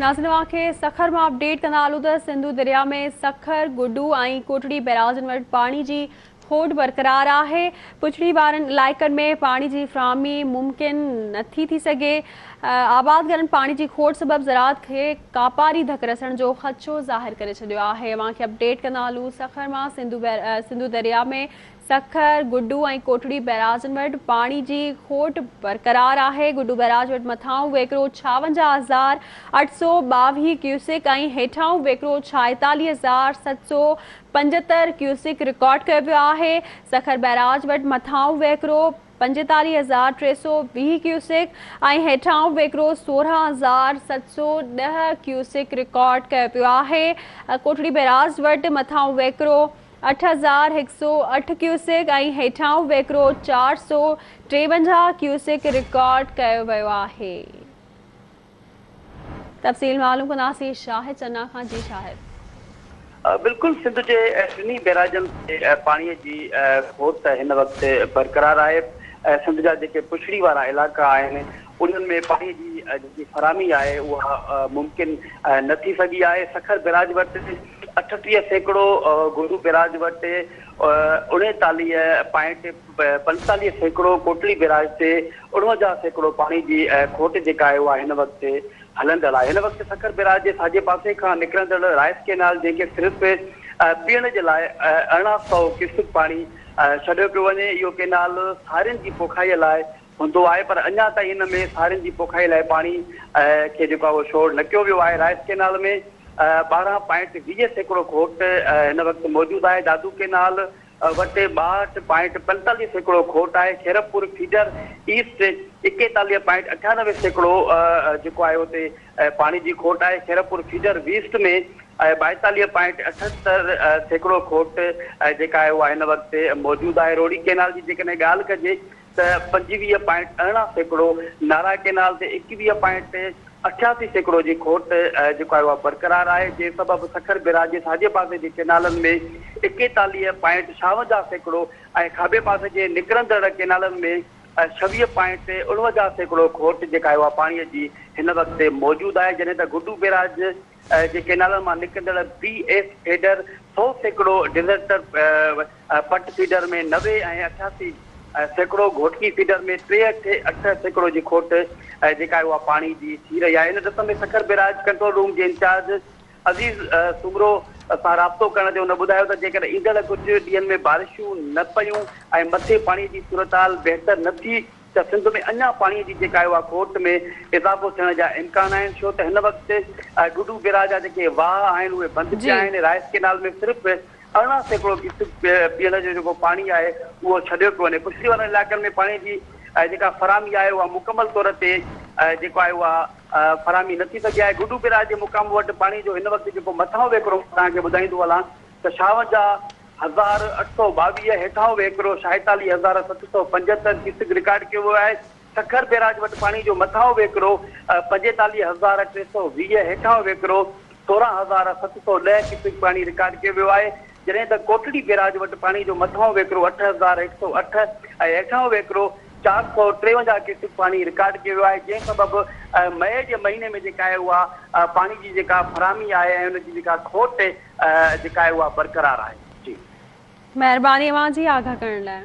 ناظرين اوهان کي سکر مان اپڊيٽ ڪندا هلون ته سنڌو درياء ۾ سکر، گڊو ۽ ڪوٽڙي بئراجن وٽ پاڻي جي کوٽ برقرار آهي، پڇڙي وارن علائقن ۾ پاڻي جي فراهمي ممڪن نٿي ٿي سگهي، آبادگارن پاڻي جي کوٽ سبب زراعت کي ڪاپاري ڌڪ رسڻ جو خدشو ظاهر ڪري ڇڏيو آهي. اوهان کي اپڊيٽ ڪندا هلون سکر مان سنڌو درياء ۾ سکر، گڊو ۽ ڪوٽڙي بئراجن وٽ پاڻي جي کوٽ برقرار آهي، گڊو بئراج وٽ مٿانهون وهڪرو 56822 ڪيوسڪ ۽ هيٺانهون وهڪرو 46775 ڪيوسڪ رڪارڊ ڪيو ويو آهي، سکر بئراج وٽ مٿانهون وهڪرو 45320 ڪيوسڪ ۽ هيٺانهون وهڪرو 16710 ڪيوسڪ رڪارڊ ڪيو ويو آهي، ڪوٽڙي بئراج وٽ مٿانهون وهڪرو 8108 ڪيوسڪ ۽ هيٺانهون وهڪرو 453 ڪيوسڪ رڪارڊ ڪيو ويو آهي. تفصيل معلوم ڪنداسين شاهد چنا کان جي شاهد. بلڪل سنڌ جي ٽنهي بئراجن تي پاڻي جي کوٽ هن وقت برقرار آهي سنڌ جا جيڪي پڇڙي وارا علائقا آهن انهن ۾ پاڻي جي جيڪي فراهمي آهي اها ممڪن نه ٿي سگهي آهي سکر بئراج وٽ 38% گڊو بئراج وٽ 39.45% ڪوٽڙي بئراج تي 49% پاڻي جي کوٽ جيڪا آهي اها هن وقت هلندڙ آهي. هن وقت سکر بئراج جي ساڄي پاسي کان نڪرندڙ رائيس ڪينال جنهن کي صرف پيئڻ جي لاء 1800 ڪيوسڪ پاڻي ڇڏيو پيو وڃي اهو ڪينال سارين جي پوکائي لاء هوندو آهي پر اڃا تائين ان ۾ سارين جي پوکائي لاء پاڻي کي جيڪو آهي اهو ڇوڙ نه ڪيو ويو آهي. رائيس ڪينال ۾ 12 پوائنٽ 20% کوٽ هن وقت موجود آهي. دادو ڪينال وٽ 62 پوائنٽ 45% کوٽ آهي. خيرپور فيڊر ايسٽ 41 پوائنٽ 98% جيڪو آهي اتي پاڻي جي کوٽ آهي. خيرپور فيڊر ويسٽ ۾ 42 پوائنٽ 78% کوٽ جيڪا آهي اها هن وقت موجود آهي. روهڙي ڪينال جي جيڪڏهن ڳالهه ڪجي ته 25 پوائنٽ 18%، نارا ڪينال تي 21 پوائنٽ 88% جي کوٽ جيڪو آهي اها برقرار آهي، جنهن سبب سکر بئراج جي ساڄي پاسي جي ڪينالن ۾ 41 پوائنٽ 56% ۽ کاٻي پاسي جي نڪرندڙ ڪينالن ۾ 26 پوائنٽ 49% کوٽ جيڪا آهي اها پاڻي جي هن وقت موجود آهي، جڏهن ته گڊو بئراج جي ڪينالن مان نڪرندڙ بي ايس فيڊر 100% ڊزرٽر پٽ فيڊر ۾ 90 ۽ 88% گهوٽڪي فيڊر ۾ 63 8% جي کوٽ جيڪا آهي اها پاڻي جي ٿي رهي آهي. ان ڏس ۾ سکر بئراج ڪنٽرول روم جي انچارج عزيز سومرو سان رابطو ڪرڻ تي هن ٻڌايو ته جيڪڏهن ايندڙ ڪجهه ڏينهن ۾ بارشون نه پيون ۽ مٿي پاڻي جي صورتحال بهتر نه ٿي ته سنڌ ۾ اڃا پاڻي جي جيڪا آهي اها کوٽ ۾ اضافو ٿيڻ جا امڪان آهن ڇو ته هن وقت گڊو بئراج جا جيڪي واهه آهن اهي بند پيا آهن رائيس ڪينال ۾ صرف 18% ڪيوسڪ پيئڻ جو جيڪو پاڻي آهي اهو ڇڏيو پيو وڃي پڇڙي وارن علائقن ۾ پاڻي جي جيڪا فراهمي آهي اها مڪمل طور تي جيڪو آهي اها فراهمي نه ٿي سگهي آهي گڊو بئراج جي مقام وٽ پاڻي جو هن وقت جيڪو مٿانهون وهڪرو توهان کي ٻڌائيندو هلان ته 56822 هيٺانهون وهڪرو 46775 ڪيوسڪ رڪارڊ ڪيو ويو آهي. سکر بئراج وٽ پاڻي جو مٿانهون وهڪرو 45320 هيٺانهون وهڪرو 16710 ڪيوسڪ پاڻي رڪارڊ ڪيو ويو آهي. جڏهن ته ڪوٽڙي بئراج وٽ پاڻي جو مٿانهون وهڪرو 8108 ۽ هيٺانهون وهڪرو 453 ڪيوسڪ پاڻي رڪارڊ ڪيو ويو آهي جنهن سبب مئي جي مهيني ۾ جيڪا آهي اها پاڻي جي جيڪا فراهمي آهي ۽ ان جي جيڪا کوٽ جيڪا آهي اها برقرار آهي. جي. مهرباني اوهان جي آگاهه ڪرڻ لاء.